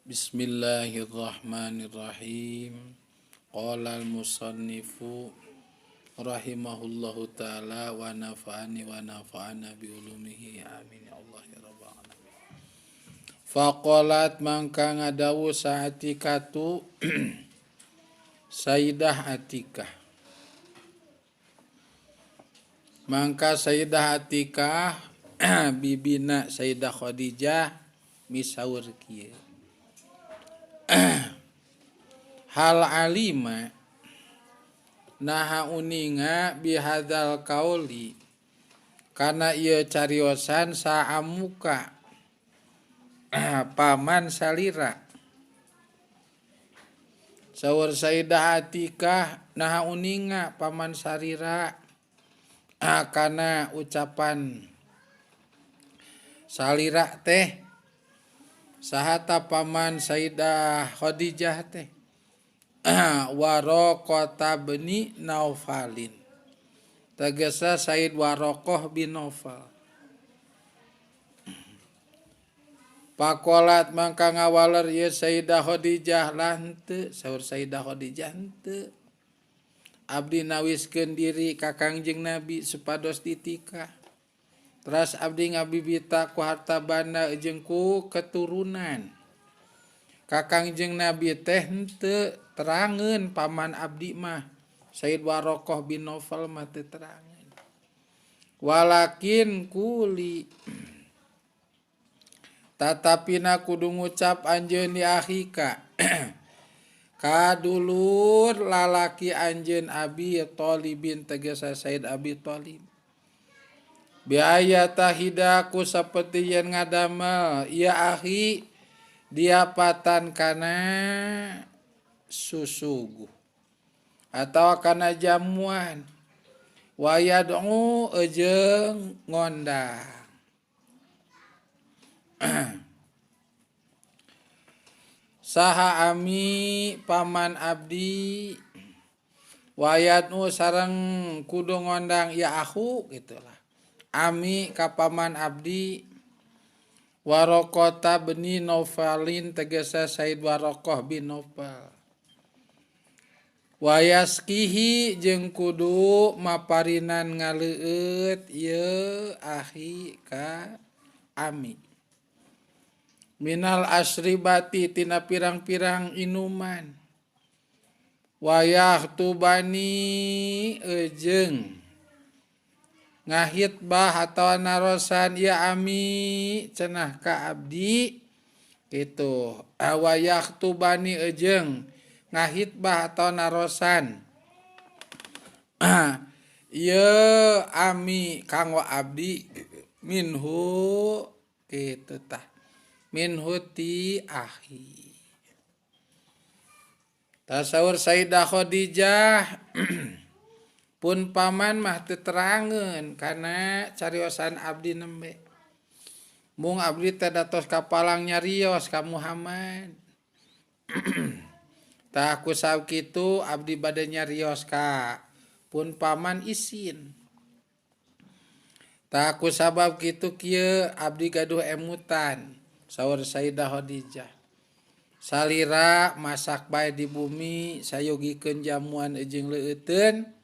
Bismillahirrahmanirrahim. Qala al-musannifu rahimahullahu taala wa nafa'ani wa nafa'ana bi ulumihi amin ya Allah ya rabbal alamin. Faqalat mangka ngadawu sa'atikatu Sayyidah Atikah. Mangka Sayyidah Atikah bibina Sayyidah Khadijah misaur kieu. Hal alima naha uninga bihadzal kauli kana ieu cariosan saamuka paman salira. Saur Sayyidah Atikah naha uninga paman salira kana ucapan salira teh sahata paman Sayyidah Khadijah teh Waraqah bin Naufalin tegesa Sayyid Waraqah bin Naufal. Pakolat mangka ngawaler ieu Sayyidah Khadijah lah henteu saur Sayyidah Khadijah henteu abdi nawiskeun diri ka Kangjeng Nabi supados ditikah. Teras abdi ngabibita ku harta banda jeung ku keturunan. Ka Kangjeng Nabi teh henteu terangeun paman abdi mah Sayyid Waraqah bin Naufal mah teu terangeun. Walakin kuli tatapina kudu ngucap anjeun li akhika kadulur lalaki anjeun Abi Thalibin tegesa Sayyid Abi Thalib. Biaya tahida ku saperti yen ngadamel ya akhi diapatan kana susuguh atawa kana jamuan wa yad'u jeung ngondang. Saha ami paman abdi wayad'u sareng kudu ngondang ya akhu gitulah. Ami ka paman abdi Waraqah bin Naufalin tegesa Said Waraqah bin Naufal. Wayaskihi jeung kudu maparinan ngaleueut ieu akhi ka ami. Minal asribati tina pirang-pirang inuman. Wayah tubani jeung ngahitbah atau narosan ya ami cenah ka abdi gitu. Wayah tubani jeung ngahitbah atau narosan ya ami kanggo abdi minhu gitu tah minhu ti ahi. Tasawur Sayyidah Khadijah pun paman mah teu terangeun kana cariosan abdi nembe. Mung abdi teh datos kapalang nyarios ka Muhammad. Tah ku sakitu abdi bade nyarios ka pun paman isin. Tah ku sabab kitu kieu abdi gaduh emutan saur Sayyidah Khadijah. Salira masak bae di bumi sayogikeun jamuan jeung leueuteun.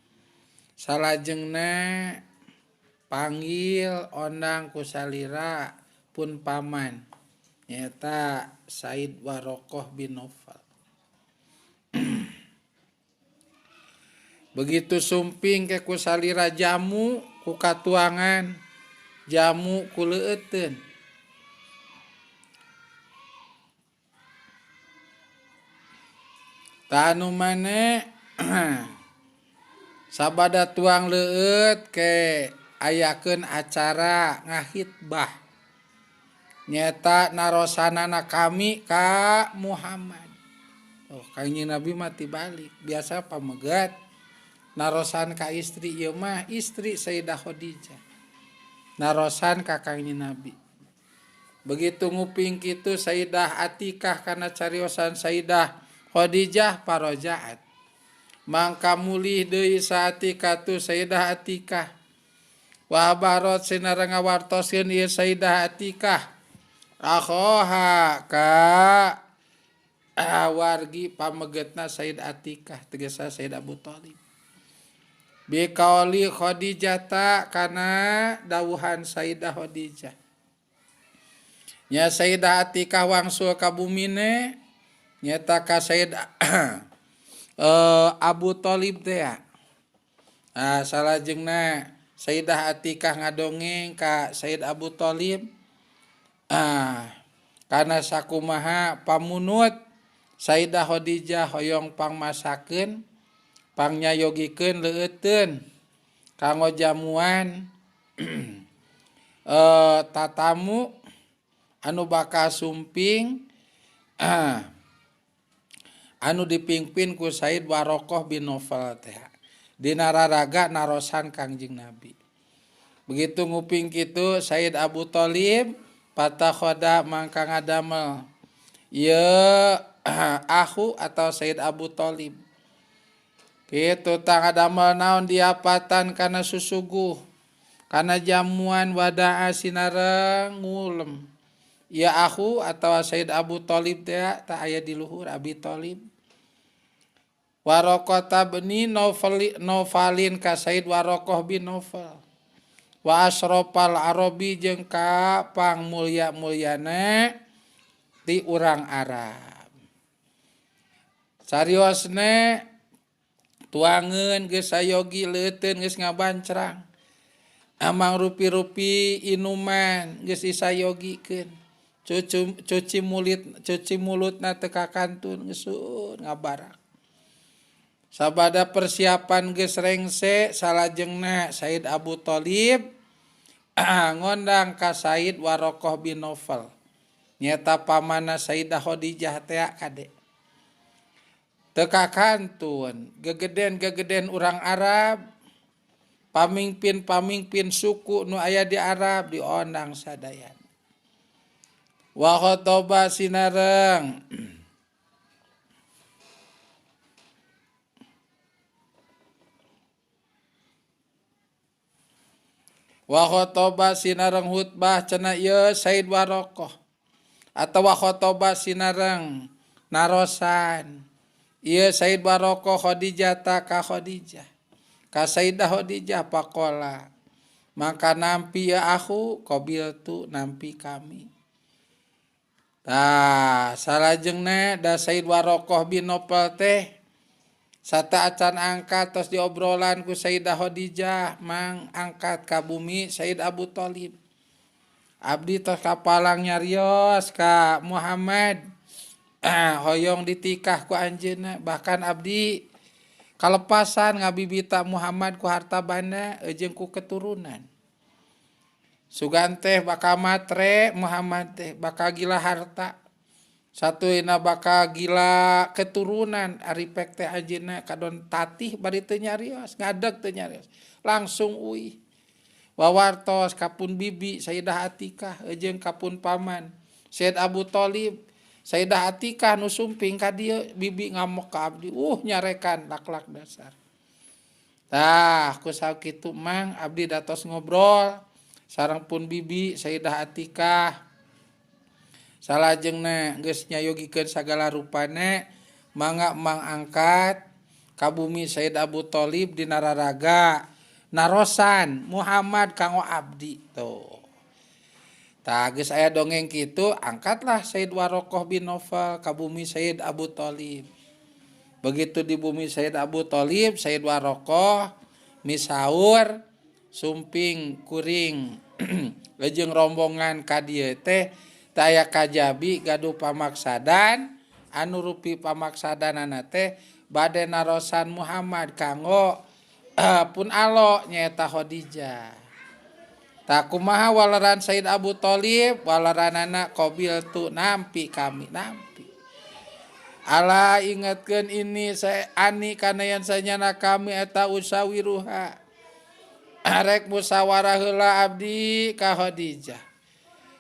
Salajengna panggil ondang ku salira pun paman nyaeta Said Waraqah bin Naufal. Begitu sumping ke ku salira jamu ku katuangan jamu ku leueuteun. Tanu mane sabada tuang leueut ke ayakeun acara ngahitbah nyata narosanana kami ka Muhammad. Oh, Kangjeng Nabi mah tibalik biasa pamegat narosan ka istri ieu mah istri Sayyidah Khadijah narosan ka Kangjeng Nabi. Begitu nguping kitu Sayyidah Atikah kana cariosan Sayyidah Khadijah parojaat mangka mulih deui saati katu Sayyidah Atikah wa barot sinareng ngawartoskeun ieu Sayyidah Atikah akhoha ka Wargi pamegetna Said Atikah tegesa Said Abu Thalib. Biqauli Khadijah kana dawuhan Sayyidah Khadijah. Nya Sayyidah Atikah wangsul ka bumine nyata ka Sayyid Abu Thalib teh. Ah salajengna Sayyidah Atikah ngadongeng ka Sayyid Abu Thalib. Ah kana sakumaha pamunut Sayyidah Khadijah hoyong pangmasakeun pangnayogikeun leueuteun kanggo jamuan tatamu anu bakal sumping anu dipingpin ku Said Warokoh bin Novel teh dina raraga narosan Kangjeng Nabi. Begitu nguping kitu Said Abu Thalib patakhoda mangka ngadamel ieu ahu atau Said Abu Thalib. Kitu tang ngadamel naon diapatan kana susuguh kana jamuan wadaa sinareng ngulem. Ya ahu atau Said Abu Thalib teh tak aya di luhur Abi Thalib. Waraqah bin Nofalin ka Said Waraqah bin Nofal. Wa asrofal Arabi jeung ka pangmulia-muliana ti urang Arab. Sariosna tuangeun geus sayogi leuteun geus ngabancrang. Amang rupi-rupi inuman geus disayogikeun. Cuci mulutna teu kakantun geus ngabarak. Sabada persiapan geus rengse salajengna Said Abu Thalib ngondang ka Said Warokoh bin Novel. Nyata pamana Sayyidah Khadijah teh kade. Teu kakantun gegeden-gegeden urang Arab, pamingpin-pamingpin suku nu aya di Arab diondang sadayana. Wa khotoba sinareng wa khotoba sinareng khutbah cenah ieu Said Warokoh atawa khotoba sinareng narosan ieu Said Warokoh Khadijah ta ka Khadijah ka Sayyidah Khadijah pakola maka nampi ya aku qabil tu nampi kami. Tah salajengna da Said Warokoh bin Nopal teh sata acan angkat tos diobrolan ku Sayyidah Khadijah mang angkat ka bumi Said Abu Thalib. Abdi tos kapalang nyarios ka Muhammad hoyong ditikah ku anjeunna bahkan abdi kalepasan ngabibita Muhammad ku harta banda jeung ku keturunan. Sugan teh bakal matre Muhammad teh bakal gila harta. Satuina bakal gila keturunan ari pek teh anjeunna kadon tatih bari teu nyarios ngadeg teu nyarios langsung uih. Wawartos kapun bibi Sayyidah Atikah jeung kapun paman Sayyid Abu Thalib. Sayyidah Atikah nu sumping ka dieu bibi ngamok ka abdi nyarekan laklak dasar. Tah ku sakitu mang abdi datos ngobrol sareng pun bibi Sayyidah Atikah. Salajengna geus nyayogikeun sagala rupana mangga mang angkat ka bumi Sayyid Abu Thalib dina raraga narosan Muhammad kanggo abdi tuh. Tah geus aya dongeng kitu angkatlah Said Warokoh bin Novel ka bumi Sayyid Abu Thalib. Begitu di bumi Sayyid Abu Thalib Said Warokoh misaur sumping kuring lejeng rombongan ka dieu teh taya kajabi gaduh pamaksadan anu rupi pamaksadanana teh bade narosan Muhammad kanggo pun alo nyaeta Khadijah. Tah kumaha waleran Said Abu Thalib waleranana qabil tu nampi kami nampi. Ala ingatkeun ini saya ani kana yang sanyana kami eta usawiruha. Arek musyawarah heula abdi ka Khadijah.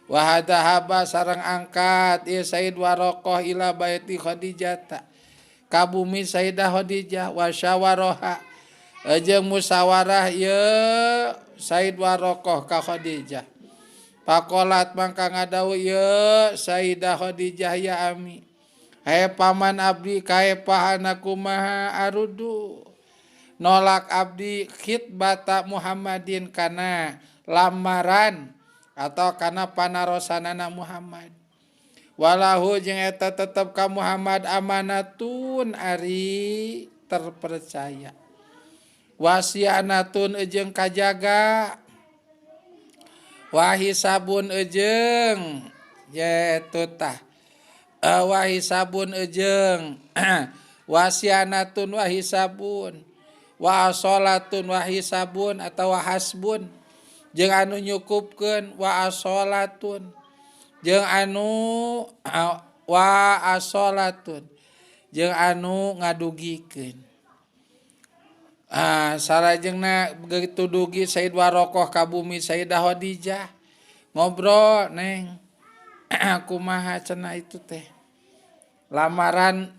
Wa hadahaba sareng angkat ieu Said Warokoh ila baiti Khadijah ta. Ka bumi Sayyidah Khadijah wa syawaroha. Jeung musyawarah ieu Said Warokoh ka Khadijah. Pakolat mangka ngadawuh ieu Sayyidah Khadijah ya ami. He paman abdi kaepahana kumaha arudu nolak abdi khitbata Muhammadin kana lamaran atau kana panarosanana Muhammad. Walahu jeung eta tetep ka Muhammad amanatun ari terpercaya. Wasianatun jeung kajaga. Wahisabun jeung yetu tah. Wahisabun jeung wasianatun wahisabun. Wa asolatun wahisabun atau wahasbun jeung anu nyukupkeun wa asolatun jeung anu wa asolatun jeung anu ngadugikeun. Salajengna begitu dugi Sayyid Warokoh ka bumi Sayyidah Khadijah ngobrol neng kumaha cenah itu teh lamaran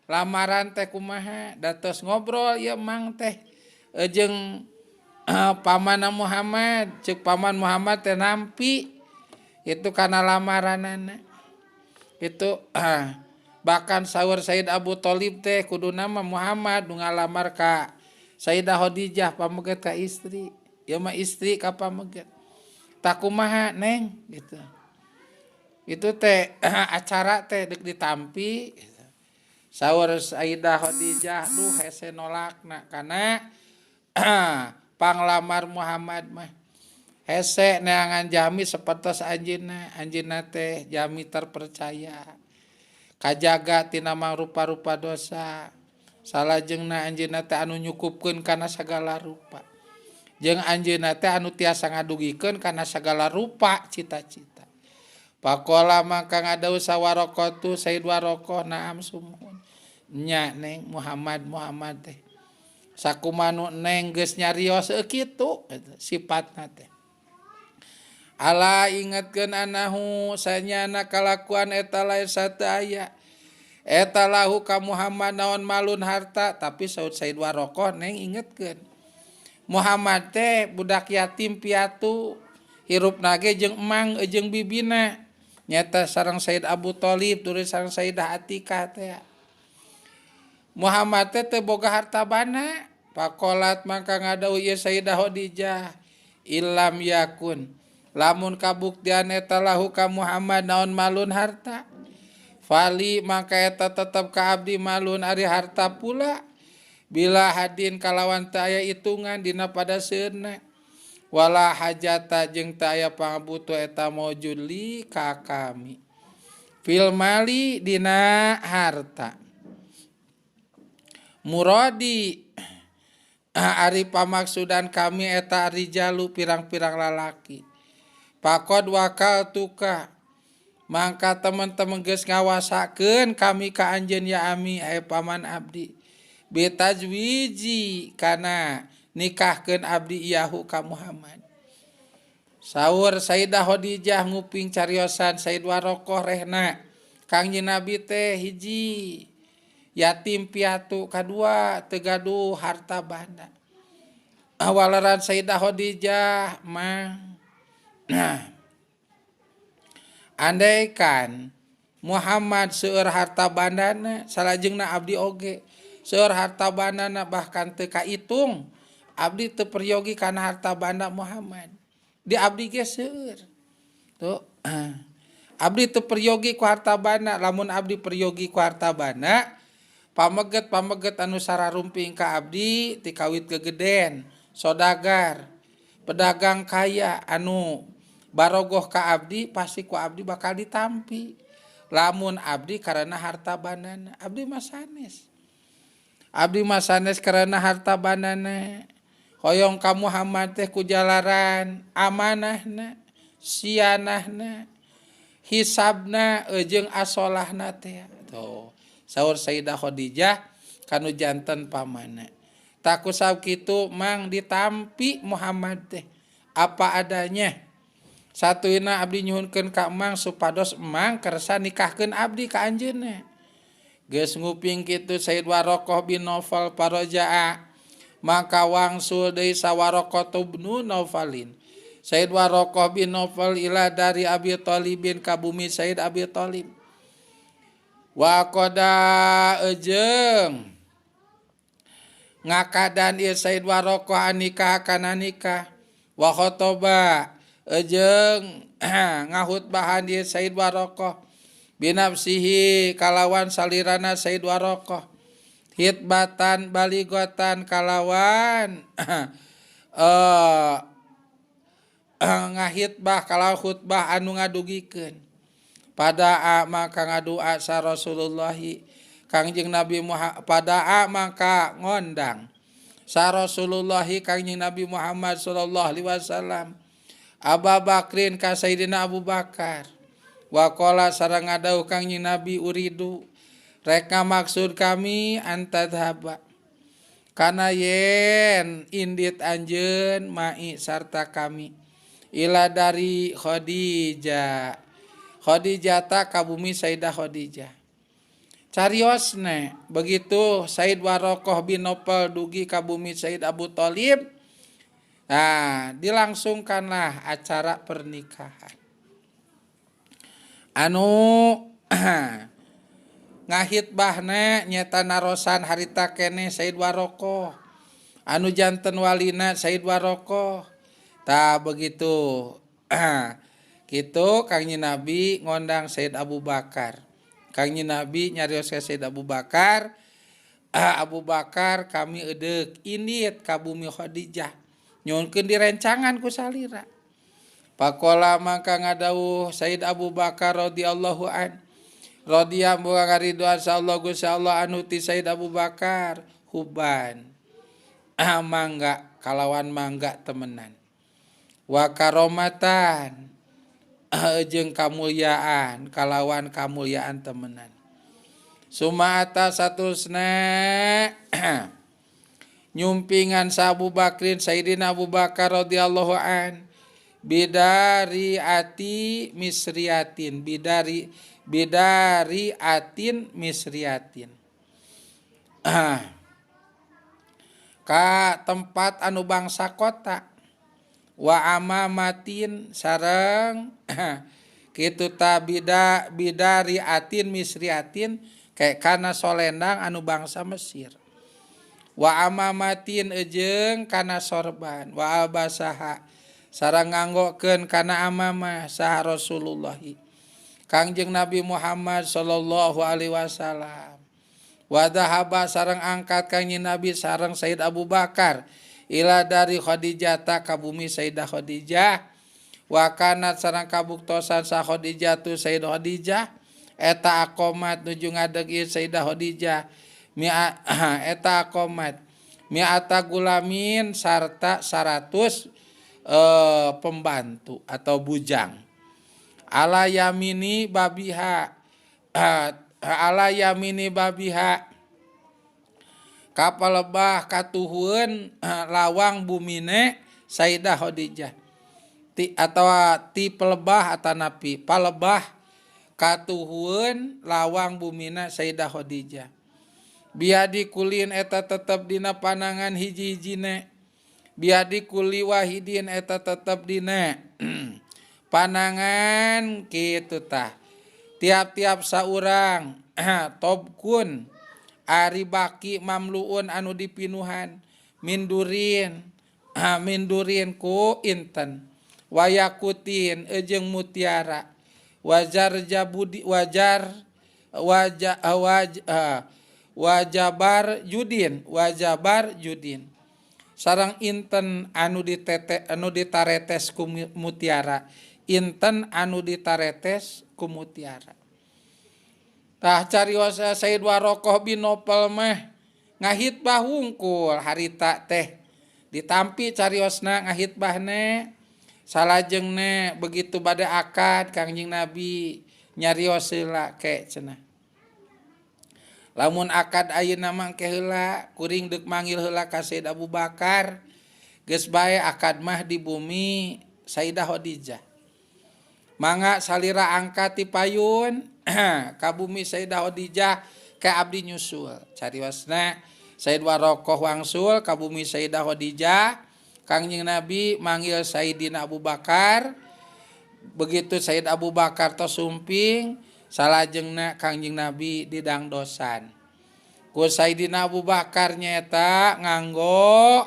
lamaran teh kumaha datos ngobrol ieu mang teh jeung paman Muhammad ceuk paman Muhammad teh nampi itu kana lamaranana itu bahkan saur Sayyid Abu Thalib teh kuduna mah Muhammad nu ngalamar ka Sayyidah Khadijah pameget ka istri ieu mah istri ka pameget tah kumaha neng gitu itu teh acara teh deuk ditampi gitu. Saur Sayyidah Khadijah duh hese nolakna kana panglamar Muhammad mah hese neangan jami sapertos anjeunna anjeunna teh jami terpercaya kajaga tina mangrupa-rupa dosa salajengna anjeunna teh anu nyukupkeun kana sagala rupa jeung anjeunna teh anu tiasa ngadugikeun kana sagala rupa cita-cita. Pakola maka ngadau sawaraqatu Sayyid Warokoh naam sumuhun nya neng Muhammad Muhammad teh sakumanu neng geus nyarios kitu sifatna teh. Ala ingatkeun anahu sanyana kalakuan eta laisa teu aya eta lahu ka Muhammad naon malun harta tapi saud Sayyid Warokoh neng ingetkeun Muhammad teh budak yatim piatu hirupna ge jeung emang jeung bibina nyata sareng Sayyid Abu Thalib turun sareng Sayyidah Atikah teh. Muhammad teh teu boga harta bana pakolat maka ngadau ieu Sayyidah Khadijah illam yakun lamun kabuktian eta lahu ka Muhammad naon malun harta fali maka eta tetep ka abdi malun ari harta pula bila hadin kalawan teu aya hitungan dina pada seunna wala hajata jeung teu aya pangabutuh eta maujud li ka kami fil mali dina harta muradi ari pamaksudan kami eta rijalu pirang-pirang lalaki pakod wakal tuka mangka teman-teman geus ngawasakeun kami ka anjeun ya ami hae paman abdi bitajwiji kana nikahkeun abdi iyahu ka Muhammad. Saur Sayyidah Khadijah nguping cariosan Sayyid Warokoh rehna Kangjeng Nabi teh hiji yatim piatu kadua teu gaduh harta banda. Awalaran Sayyidah Khadijah mah nah andaikan Muhammad seueur harta bandana salajengna abdi oge seueur harta bandana bahkan teu kaitung abdi teu peryogi kana harta banda Muhammad di abdi ge seueur tuh abdi teu peryogi ku harta banda lamun abdi peryogi ku harta banda pameget-pameget anu sararumping ka abdi ti kawit gegeden sodagar pedagang kaya anu barogoh ka abdi pasti ku abdi bakal ditampi lamun abdi karena harta bandana abdi mah sanes abdi mah sanes karena harta bandana hoyong ka Muhammad teh ku jalaran amanahna sianahna hisabna jeung asolahna teh tuh saur Sayyidah Khadijah kanu janten pamana tak kusab kitu mang ditampi Muhammad teh apa adanya. Satuina abdi nyuhunkeun ka emang supados emang kersa nikahkeun abdi ka anjeunna. Geus nguping kitu Sayyid Warokoh bin Naufal parojaa maka wangsul deui Sawarokoh bin Naufalin. Sayyid Warokoh bin Naufal ila dari Abi Thalibin ka bumi Sayyid Abi Thalib. Wa qada ejeung ngakadan ieu Said Waraqah nikah kana nikah wa khotoba ejeung ngahutbahan ieu Said Waraqah binafsihi kalawan salirana Said Waraqah hitbatan baligotan kalawan ngahitbah kalawan khutbah anu ngadugikeun pada maka ngadua sa Rasulullah Kangjeng Nabi Muhammad pada maka ngondang sa Rasulullah Kangjeng Nabi Muhammad sallallahu alaihi wasallam Abu Bakrin ka Sayyidina Abu Bakar wa qala sareng ngadawuh Kangjeng Nabi uridu rek maksud kami antadhaba kana yen indit anjeun mai sarta kami ila dari Khadijah Khadijah ta ka bumi Sayyidah Khadijah. Cariosna begitu Said Waraqah bin Nopal dugi ka bumi Said Abu Thalib, nah dilangsungkanlah acara pernikahan anu ngahitbahna nyeta narosan harita keneh Said Waraqah anu janten walina Said Waraqah. Tah begitu kitu Kangjeng Nabi ngondang Said Abu Bakar. Kangjeng Nabi nyarios ka Said Abu Bakar, Abu Bakar kami edeuk indit ka bumi Khadijah nyuhunkeun direncangan ku salira. Pakola maka ngadawuh Said Abu Bakar radhiyallahu an radhiya muga ngaridoan sa Allah Gusti Allah anu ti Said Abu Bakar huban mangga kalawan mangga temenan wa karomatan jeung kamulyaan kalawan kamulyaan temenan. Suma atas satusna nyumpingan sa Abu Bakrin Sayyidina Abu Bakar radhiyallahu an bidari ati misriatin bidari bidari atin misriatin ka tempat anu bangsa kota wa amamatin sareng kitu ta bida bidari atin misriatin kayak kana solendang anu bangsa Mesir wa amamatin ejeng kana sorban wa albasaha sareng nganggokeun kana amamah saha Rasulullah Kangjeng Nabi Muhammad sallallahu alaihi wasallam wa dhahaba sareng angkat Kangjeng Nabi sareng Sayyid Abu Bakar ila dari Khadijah ta ka bumi Sayyidah Khadijah wa kanat sareng kabuktosan sa Khadijah tu Sayyidah Khadijah eta aqomat nuju ngadeg ieu Sayyidah Khadijah mia eta aqomat mi'ata gulamin sarta 100 pembantu atau bujang ala yamini babiha ala yamini babiha kapalebah katuhueun lawang bumine Sayyidah Khadijah ti atawa ti pelebah atanapi palebah katuhueun lawang bumina Sayyidah Khadijah biadi kulin eta tetep dina panangan hiji-hijine biadi kuli wahidin eta tetep dina panangan kitu tah tiap-tiap saurang tobkun ari baki mamluun anu dipinuhan mindurin mindurin ku inten wayakutin ejeng mutiara wajar jabudi wajar waja waj wajabar judin wajabar judin sareng inten anu ditete anu ditaretes ku mutiara inten anu ditaretes ku mutiara. Tah carios Said Waraqah bin Nopal mah ngahitbah wungkul harita teh ditampi cariosna ngahitbahne salajengne begitu bade akad Kangjeng Nabi nyarios heula ke cenah lamun akad ayeuna mah engke heula kuring deuk manggil heula ka Sayyid Abu Bakar geus bae akad mah di bumi Sayyidah Khadijah mangga salira angkat ti payun ka bumi Sayyidah Khadijah ka abdi nyusul cariosna Sayyid Waraqah wangsul ka bumi Sayyidah Khadijah Kangjeng Nabi manggil Sayyidina Abu Bakar begitu Sayyid Abu Bakar tos sumping Salajengna Kangjeng Nabi didangdosan ku Sayyidina Abu Bakar nyaeta nganggo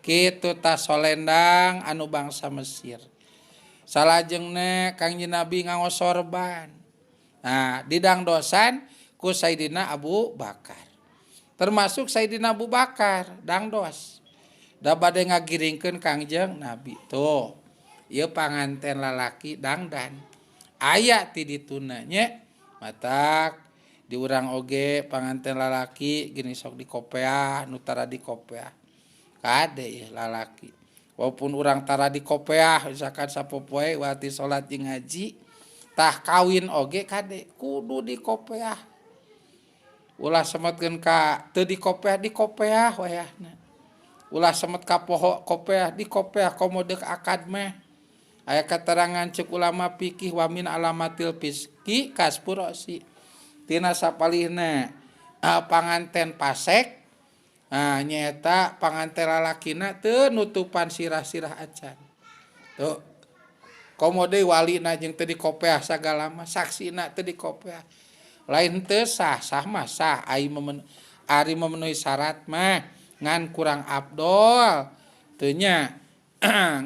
kitu tas solendang anu bangsa Mesir. Salajengna Kangjeng Nabi nganggo sorban. Nah, didangdosan ku Sayyidina Abu Bakar. Termasuk Sayyidina Abu Bakar dangdos. Da bade ngagiringkeun Kangjeng Nabi. Tuh, ieu panganten lalaki dangdan. Aya ti dituna nya. Matak di urang oge panganten lalaki gini sok dikopeah nu tara dikopeah. Kade ieu lalaki. Walaupun urang tara dikopeah misalkan sapopoe wati salat jeung ngaji, tah kawin oge kade kudu dikopeah. Ulah semetkeun ka teu dikopeah dikopeah wayahna. Ulah semet ka poho kopeah dikopeah komo deuk akad mah. Aya keterangan cek ulama fikih wa min alamatil fiski kaspurosi. Tina sapalihna panganten pasek nyaeta panganten lalakina teu nutupan sirah-sirah acan. Tuh. Komo deui walina jeung teu dikopeah sagala mah saksina teu dikopeah. Lain teu sah, sah mah sah ari memenuhi syarat mah ngan kurang abdol teu nya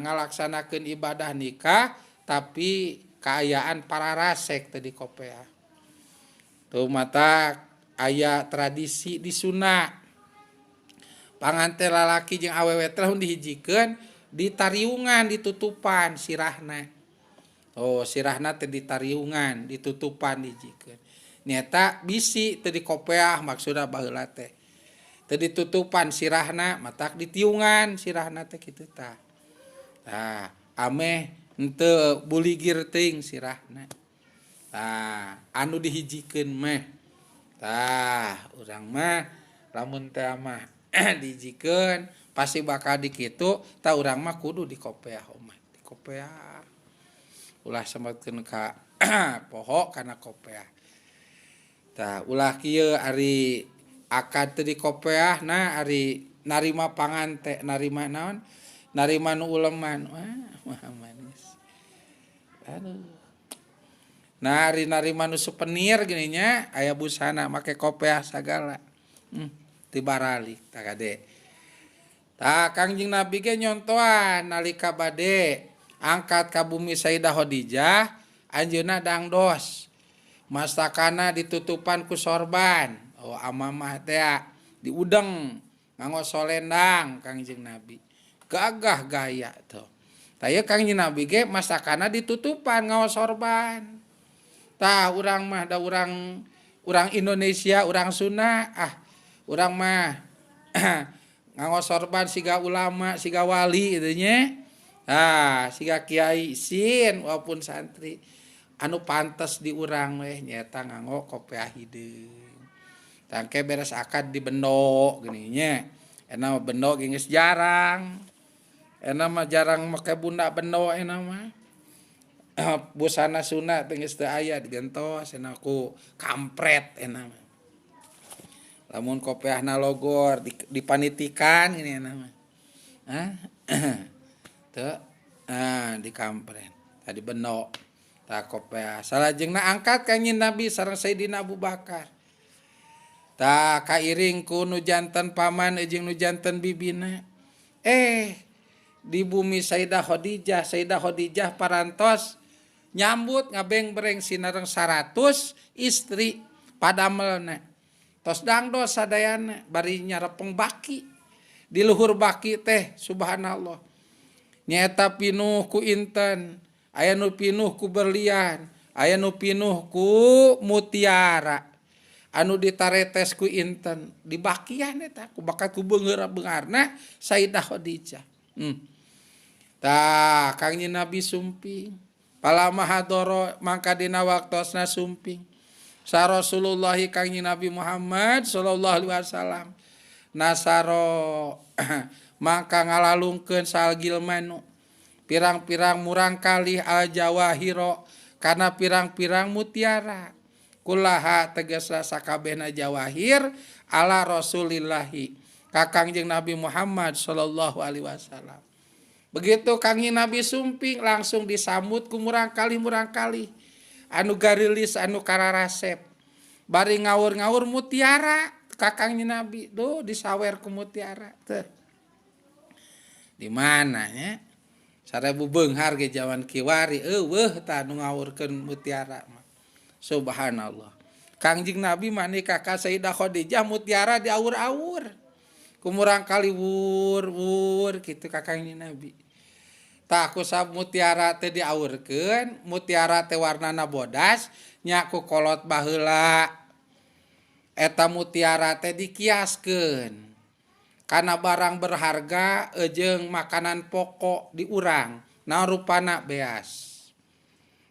ngalaksanakeun ibadah nikah tapi kaayaan pararasek teu dikopeah. Tuh mata aya tradisi di Sunda. Panganten lalaki jeung awewe teh lamun dihijikeun ditariungan ditutupan sirahna. Oh, sirahna teh ditariungan ditutupan dihijikeun. Nyata bisi teu dikopeah maksudna baheula teh. Teu ditutupan sirahna matak ditiungan sirahna teh kitu tah. Tah, ameh henteu buligir teuing sirahna. Tah, anu dihijikeun mah. Tah, urang mah lamun teh mah dihijikeun pasti bakal dikitu, tah urang mah kudu dikopeah omah, dikopeah. Ulah semetkeun ka poho kana kopeah. Tah, ulah kieu ari akad teu dikopeah nah ari narima pangante, narima naon? Narima nu uleman. Wah, maha manis. Aduh. Nah, ari narima nu souvenir gini nya aya busana make kopeah sagala. Tibaralik tah kade. Tah Kangjeng Nabi ge nyontoan nalika bade angkat ka bumi Sayyidah Khadijah anjeunna dangdos. Mastakana ditutupan ku sorban. Oh, amamah teh diudeng nganggo solendang Kangjeng Nabi. Gagah gaya tuh. Tah ieu Kangjeng Nabi ge masakana ditutupan nganggo sorban. Tah urang mah da urang Indonesia, urang Sunda, ah urang mah nganggo sorban siga ulama, siga wali kitu nya. Ah, siga kiai sin walaupun santri. Anu pantes di urang weh nyaeta nganggo kopeah hideung. Tangke beres akad dibendo gini nya. Eta mah bendo ge geus jarang. Eta mah jarang make bunda bendo eta mah. Busana Sunda teh geus teu aya digentos cenah ku kampret eta mah. Lamun kopeahna logor dipanitikan gini eta mah. Hah? Teu ah dikampret. Tadi bendo. Tah kopeah. Salajengna angkat Kangjeng Nabi sareng Sayyidina Abu Bakar. Tah kairing ku nu janten paman jeung nu janten bibina. Di bumi Sayyidah Khadijah, Sayyidah Khadijah parantos nyambut ngabeng-bereng sinareng 100 istri padamelna. Tos dangdos sadayana bari nyarepeng baki. Di luhur baki teh subhanallah. Nyaeta pinuh ku inten, aya nu pinuh ku berlian, aya nu pinuh ku mutiara. Anu ditaretes ku inten di bakian eta ku bakat ku beunghar-beungharna Sayyidah Khadijah. Tah Kangjeng Nabi sumping. Palama hadoro mangka dina waktosna sumping. Sa Rasulullah Kangjeng Nabi Muhammad sallallahu alaihi wasallam. Nasaro mangka ngalalungkeun sal gilmanu pirang-pirang murang kalih al jawahiro kana pirang-pirang mutiara. Kulaha tegasna sakabehna jawahir ala Rasulillahi ka Kangjeng Nabi Muhammad sallallahu alaihi wasallam. Begitu Kangjeng Nabi sumping langsung disambut ku murang kalih. anu garilis anu kararasep bari ngaur-ngaur mutiara kakang Nabi duh disawer ku mutiara teh di mana nya 1000 beunghar ge jaman kiwari eueuh tah nu ngawurkeun mutiara mah subhanallah. Kangjeng Nabi mah nikah ka Sayyidah Khadijah mutiara diaur-aur ku murang kali wur-wur kitu ka Kangjeng Nabi. Tah ku sab mutiara teh diaurkeun, mutiara teh warnana bodas nya ku kolot baheula eta mutiara teh dikiaskeun kana barang berharga jeung makanan pokok di urang. Naon rupana beas.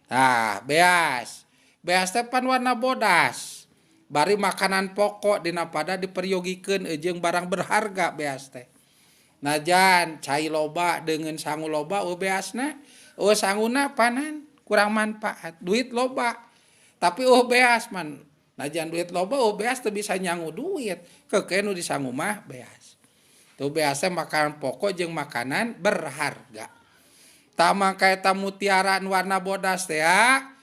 Tah beas. Beas teh pan warna bodas. Bari makanan pokok dina pada diperyogikeun jeung barang berharga beas teh. Najan cai loba dengan sangu loba eueuh beasna, eueuh sanguna panan kurang manfaat, duit loba. Tapi eueuh beas man, najan duit loba eueuh beas teu bisa nyangu duit, keukeuh nu disangu mah beas. Tuh beas teh makanan pokok jeung makanan berharga. Tah mangka eta mutiara nu warna bodas teh ya.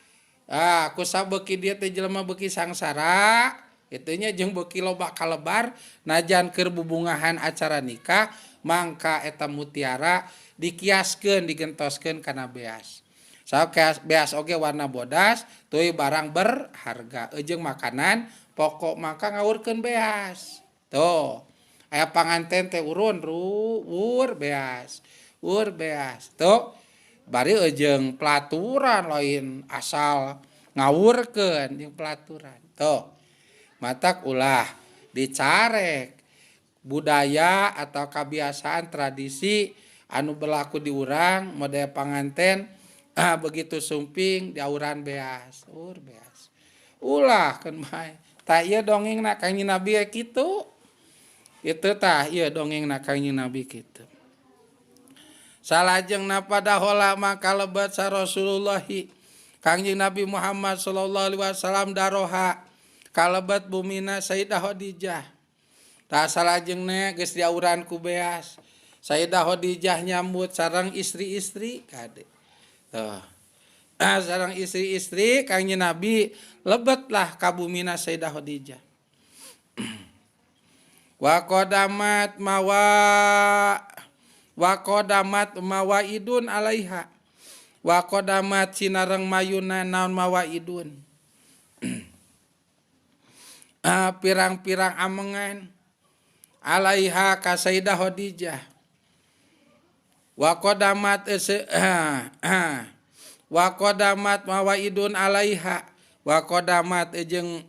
Ah, ku sabeuki dieu teh jelema beuki sangsara, kitu nya jeung beuki loba kalebar najan keur bubungahan acara nikah, mangka eta mutiara dikiaskeun digentoskeun kana beas. Sabab beas oge warna bodas, teuy barang berharga jeung makanan pokok mangka ngawurkeun beas. Tuh, aya panganten teh urun wur beas, wur beas. Tuh, bari jeung pelaturan lain asal ngawurkeun jeung pelaturan. Tuh, matak ulah dicarek budaya atau kebiasaan tradisi anu berlaku di urang model panganten begitu sumping diauran beas, ur beas. Ulah keun bae. Tah ieu dongengna Kangjeng Nabi kitu. Itu tah ieu dongengna Kangjeng Nabi kitu. Salajengna padahola maka lebet sa Rasulullah Kangjeng Nabi Muhammad sallallahu alaihi wasallam daroha kalebet bumina Sayyidah Khadijah. Tah salajengna geus diauran ku beas. Sayyidah Khadijah nyambut sareng istri-istri kade. Tuh. Sareng istri-istri Kangjeng Nabi lebetlah ka bumina Sayyidah Khadijah. Wa qadamat mawa wa qadamat mawaidun alaiha. Wa qadamat sinareng mayuna naon mawaidun. Pirang-pirang amengan alaiha ka Sayyidah Khadijah. Wa qadamat wa qadamat mawaidun alaiha. Wa qadamat jeung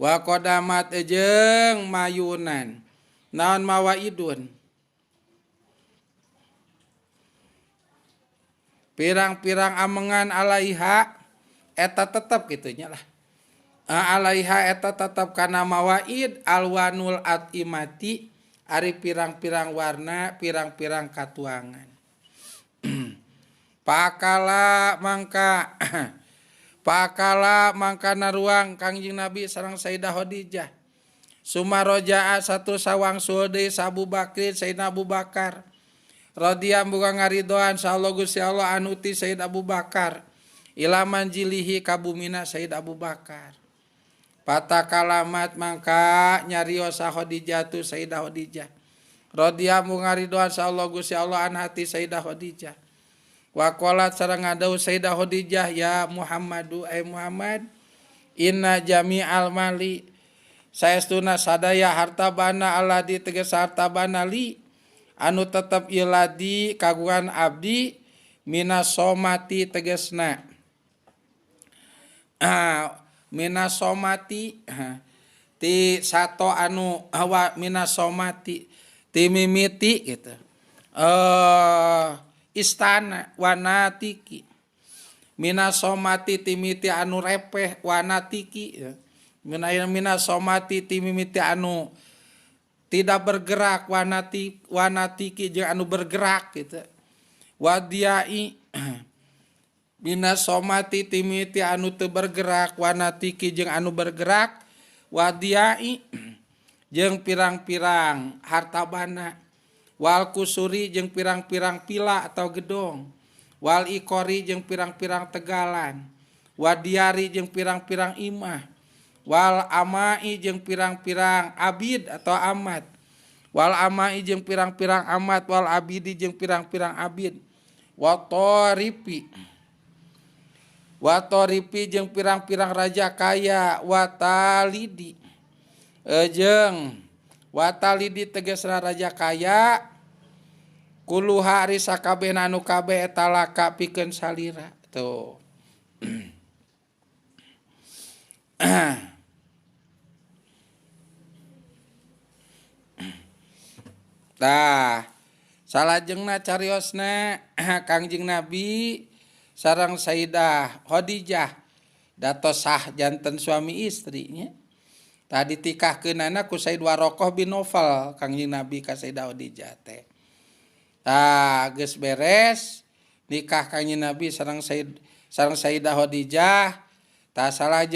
wa qadamat jeung mayunan naon mawaidun. Pirang-pirang amengan alaiha eta tetep kitu nya lah. Alaiha eta tetep kana mawaid alwanul atimati ari pirang-pirang warna pirang-pirang katuangan. Pakala mangka pakala mangka naruang Kangjeng Nabi sareng Sayyidah Khadijah. Sumarojaa satu sawang sulde Abu Bakrin Sayyidina Abu Bakar. Radhiyallahu muga ngaridoan sahallah Gusti Allah anuti Sayyid Abu Bakar. Ila manjilihi kabumina Sayyid Abu Bakar. Pata kalamat mangka nyarios Khadijah tu Sayyidah Khadijah. Radhiyallahu ngaridoan sahallah Gusti Allah anhati Sayyidah Khadijah. Wa qalat sareng ngadau Sayyidah Khadijah ya Muhammadu ay Muhammad inna jami'al mali saestuna sadaya harta bana aladi tegas harta bana li anu tetep ieu ladi kagungan abdi minasomati tegasna minasomati ti sato anu hawa minasomati ti mimiti gitu istana wanatiki minasomati timiti anu repeh wanatiki minasomati timimiti anu tidak bergerak wanatiki jeung anu bergerak gitu wadiai minasomati timiti anu teu bergerak wanatiki jeung anu bergerak wadiai jeung pirang-pirang harta bana wal kusuri jeung pirang-pirang pila atau gedong wal ikori jeung pirang-pirang tegalan Wadiari jeung pirang-pirang imah. Wal amai jeung pirang-pirang abid atau amat. Wal amai jeung pirang-pirang amat, wal abidi jeung pirang-pirang abid. Watoripi. Watoripi jeung pirang-pirang raja kaya, watalidi. Jeung watalidi tegasna raja kaya. Kuluha ari sakabehna anu kabeh eta laka pikeun salira. Tuh. Tah, salajengna cariosna Kangjeng Nabi sareng Sayyidah Khadijah datos sah janten suami istrinya. Tah ditikahkeunana ku Sayyid Waraqah bin Naufal Kangjeng Nabi ka Sayyidah Khadijah teh. Tah geus beres nikah Kangjeng Nabi sareng Sayyidah Khadijah. Tah salajengna